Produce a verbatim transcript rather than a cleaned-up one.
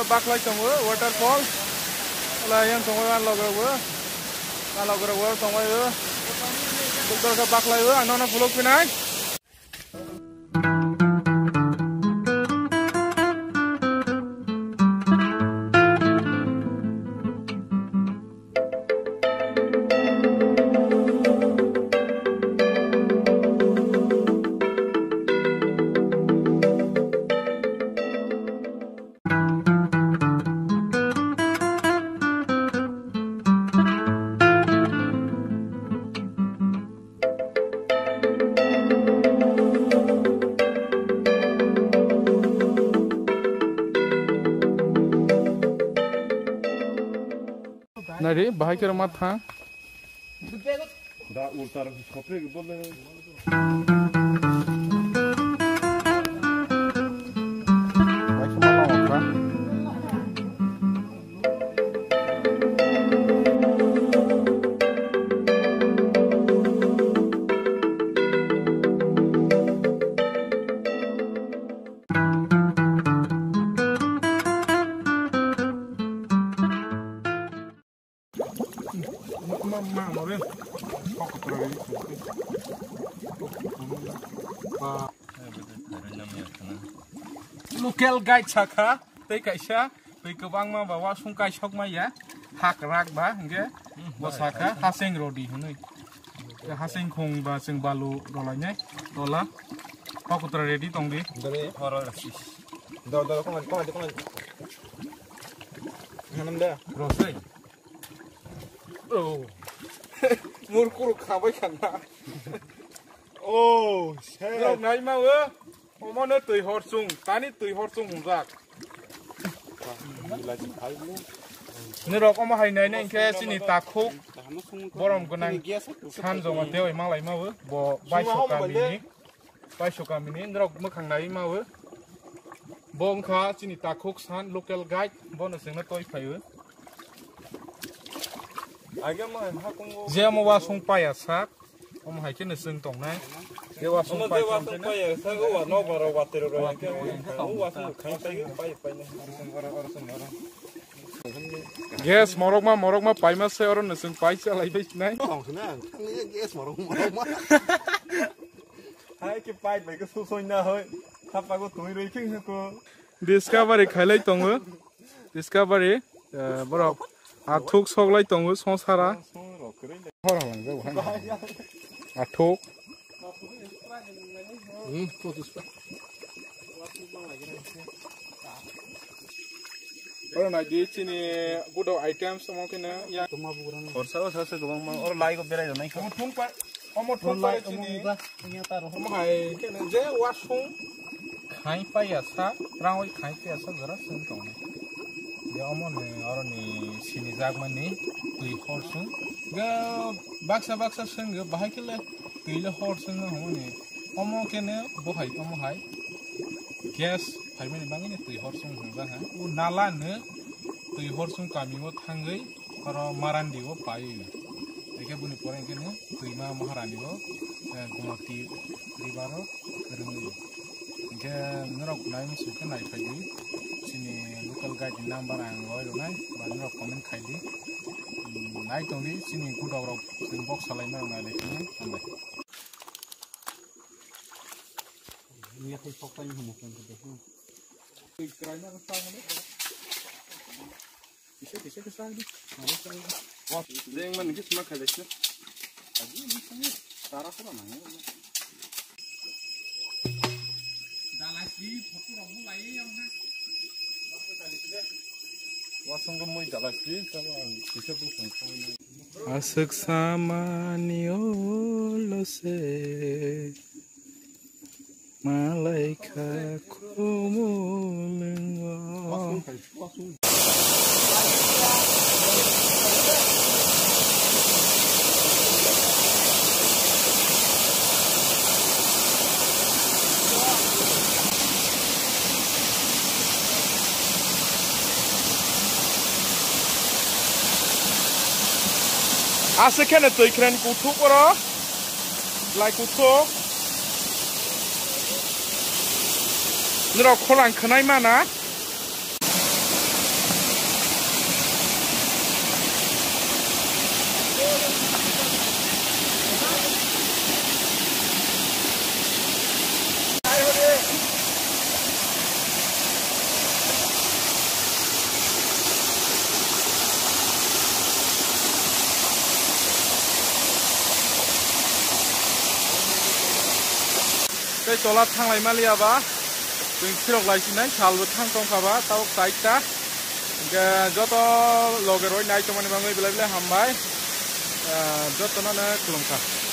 Baklai tongo waterfall. Wala yang tongo ang logo. Ang logo tongo. Doktor ka baklai ang nono pulok pinai. Nari, bahai khe rwma thang. Da ultar khopre bole. Local guide sakha, tei kaisa, tei kwbangma ba wasung kaisok maya, hak rak ba, hingke, bo sakha, haseng rodi hinui. Haseng khong ba chwng balu rolainai, rola, kokutra ready tongdi. Dore, horo, sis. Dor, dor, kong, kong, kong. Hanam de. Rosai. Oh. Murkuru khabai khanna. Oh, shit. Nai ma o. Omo no twi horsung, tani twi horsung hungjak. Nirok omo hai nai nai khe chini takhuk borom gwnang san joma tei oi malai ma o. Bo baiso kamini. Paisukha mini norok mwkhang nai ma o. Bo wngkha chini takhuk san local guide, bono chwngno toi phai o. Je omo wasung paya sak, omo hai khe no chwng tongnai. Je wasung paya sak, o wa no baro wa tero ro. O wasung khai khai pai pai. Gas morok ma, morok ma paima se oro no chwng pai chalai bai nai. Tong sina, gas morok ma, morok ma. Hai ke pipe bai ke susoi na hoi. Thapa go tui roi king ko. Discovery khailai tongo. Discovery, eh, borok athuk soklai tongo songsara. Hor halang jago hai. Athuk. Hmm, fokus pa. Oro nai di chini gudo items omo khe no ya. Khorsa o sasa kwbangma. Oro lai go berai rwnai kho. Omo thung pa, omo thung pa chini. Omo hai khe no je wasung khai pa ya sa, rang oi khai pa ya sa jora sung tong. Je omo ni oro ni sini jak mani twi hor sung. Ga baksa baksa sung ga bahai khe le twi le hor sung no hwnwi. Omo khe no bo hai omo hai. Gas phaimani bagwi no twi horsung hwnjak ha. O nala no twi horsung kami o thangwi oro Marandi o pai o. Haikhe boni pore hwnkhe no twima Maharani o, eh, Gomati river o kwrwngwi o. Hinkhe norok nai muchung khe nai phai di. Chini local guide ni number ang roi rwnai ba norok comment khai di. Hmm, nai tong di chini gudok rok chwng bok salai ma rok nai lai phai nai. Hambai. Wasung mui dalai si, kalau ang bisa tu sungkang. Aswk samani ulo se malaikha khumulwngo. Aswk kheno twi khrani kuthuk oro. Lai kuthuk. Norok kholang khwnai mana. Tola thanglai maliya ba, chwng phirok lai sinai salbo thang tongkha ba, tabuk saita. Hingke joto loge roi nai tongmani bagwi belai belai hambai. Ah, jotono no khulumkha.